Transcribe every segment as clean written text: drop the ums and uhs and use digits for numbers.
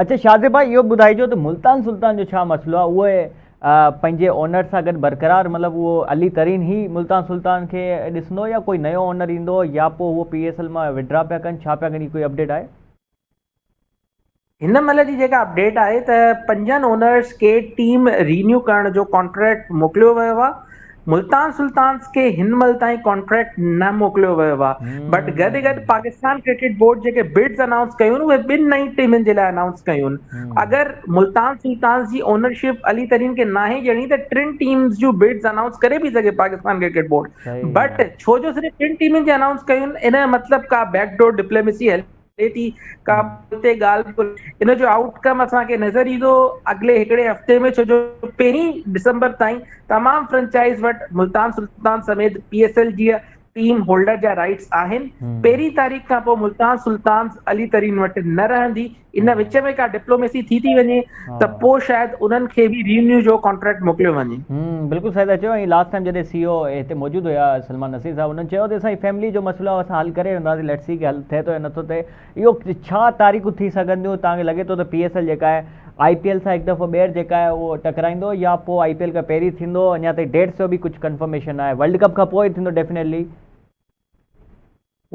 اڇا شاهزيب ڀائي اهو ٻڌائجو ته ملتان سلطان جو ڇا مسئلو آهي اهي پنهنجي اونر سان گڏ برقرار مطلب اهو علي ترين ئي ملتان سلطان کي ڏسندو يا ڪوئي نيو اونر ايندو يا پوء اهو پي ايس ايل مان وڊرا پيا ڪن ڇا پيا ڪن ڪوئي اپڊيٽ آهي؟ هن مهل جي جيڪا اپڊيٽ آهي ته پنجن اونرز کي ٽيم رينيو ڪرڻ جو ڪانٽريڪٽ موڪليو ويو آهي ملتان سلطانز کي هن مهل تائين ڪانٽريڪٽ نه موڪليو ويو آهي بٽ گڏ گڏ پاڪستان ڪرڪيٽ بورڊ جيڪي بڊز انائونس ڪيون اهي ٻن نئين ٽيمن جي لاء انائونس ڪيون اگر ملتان سلطانز جي اونرشپ علي ترين کي ناهي ڏيڻي ته ٽن ٽيمز جون بڊز انائونس ڪري به سگهي پاڪستان ڪرڪيٽ بورڊ بٽ ڇو جو صرف ٽن ٽيمن جي انائونس ڪيون ان جو مطلب ڪا بيڪ ڊور ڊپلوميسي هلي ٿئي ٿي ڪا اتي ڳالهه ٻولهه ان جو آئوٽ ڪم اسان کي نظر ايندو اڳلي هڪڙي هفتي ۾ ڇو جو پهرين ڊسمبر تائين تمام فرنچائز وٽ ملتان سلطان سميت پي ايس ايل جي ٽيم هولڊر جا رائٽس آهن پهرين تاريخ کان پوء ملتان سلطان علي ترين وٽ نه رهندي ان وچ ۾ ڪا ڊپلوميسي ٿي ٿي وڃي ته پوء شايد انهن کي به ريونيو جو ڪانٽريڪٽ موڪليو وڃي. بلڪل صحيح ٿا چئو ۽ لاسٽ ٽائيم جڏهن سي او هتي موجود هيا سلمان نصير صاحب انهن چيو ته اسان جي فيملي جو مسئلو آهي اسان حل ڪري وينداسين let's see ڪي حل ٿئي ٿو يا نٿو ٿئي اهو ڇا تاريخون ٿي سگهن ٿيون توهان کي لڳي ٿو ته پي ايس ايل جيڪا آهي آئي پي ايل سان هڪ دفعو ٻيهر جيڪا آهي اهو ٽڪرائيندو يا پوء آئي پي ايل کان پهرين ٿيندو اڃا تائين ڊيٽس جو به ڪجهه ڪنفرميشن آهي ورلڊ ڪپ کان پوء ٿيندو ڊيفينيٽلي.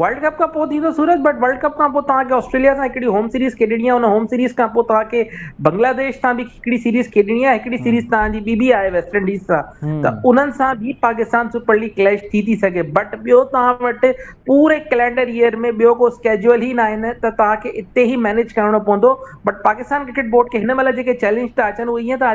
ورلڊ ڪپ کان پوء ٿيندو سورج بٽ ورلڊ ڪپ کان پوء توهان کي آسٽريليا سان هڪڙي هوم سيريز کيڏڻي آهي ان هوم سيريز کان پوء توهان کي بنگلاديش سان به هڪڙي سيريز کيڏڻي آهي هڪڙي سيريز توهان جي ٻي به آهي ويسٽ انڊيز سان ته انهن سان به پاڪستان سپر ليگ ڪليش ٿي ٿي سگهي بٽ ٻيو توهان وٽ پوري ڪئلينڊر ايئر ۾ ٻيو ڪو اسڪيجول ئي ناهي نه ته توهان کي اتي ئي مينيج ڪرڻو پوندو بٽ پاڪستان ڪرڪيٽ بورڊ کي هن مهل جيڪي چئلينج ٿا اچن اهي ائين ٿا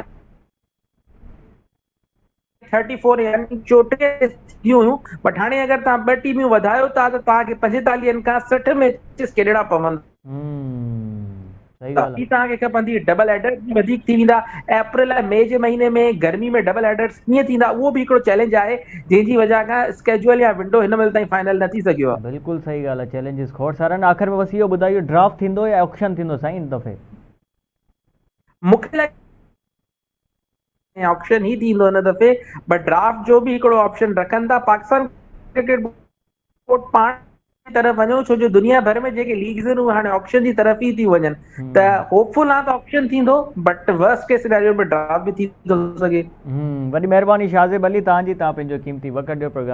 ٿرٽي فور يعني 34 ٿينديون هيون بٽ هاڻي اگر توهان ٻه ٽيميون وڌايو ٿا ته توهان کي پنجيتاليهن کان 60 ميچز کيڏڻا پوندا. صحيح ڳالهه آهي. توهان کي کپندي ڊبل هيڊرز به وڌيڪ ٿي ويندا ۽ اپريل ۽ مئي جي مهيني ۾ گرمي ۾ ڊبل هيڊرز ڪيئن ٿيندا اهو به هڪڙو چئلينج آهي جنهن جي وجهه کان اسڪيجول يا ونڊو هن مهل تائين فائنل نه ٿي سگهيو آهي. بلڪل صحيح ڳالهه آهي چئلينجز کوڙ سارا آهن آخر ۾ بس اهو ٻڌايو ڊرافٽ ٿيندو يا آڪشن ٿيندو سائين هن دفعي. مون کي لڳي ۽ آپشن ئي ٿيندو هن دفعي بٽ ڊرافٽ جو به هڪڙو آپشن رکن ٿا پاڪستان ڪرڪيٽ بورڊ پاڻ طرف وڃو ڇو جو دنيا ڀر ۾ جيڪي ليگز آهن اهي هاڻي آپشن جي طرف ئي ٿي وڃن ته هوپ فل آهان ته آپشن ٿيندو but worst case scenario ۾ draft به ٿي ٿو سگهي. وڏي مهرباني شاهزيب علي توهان جي توهان پنهنجو قيمتي وقت ڏيو پروگرام.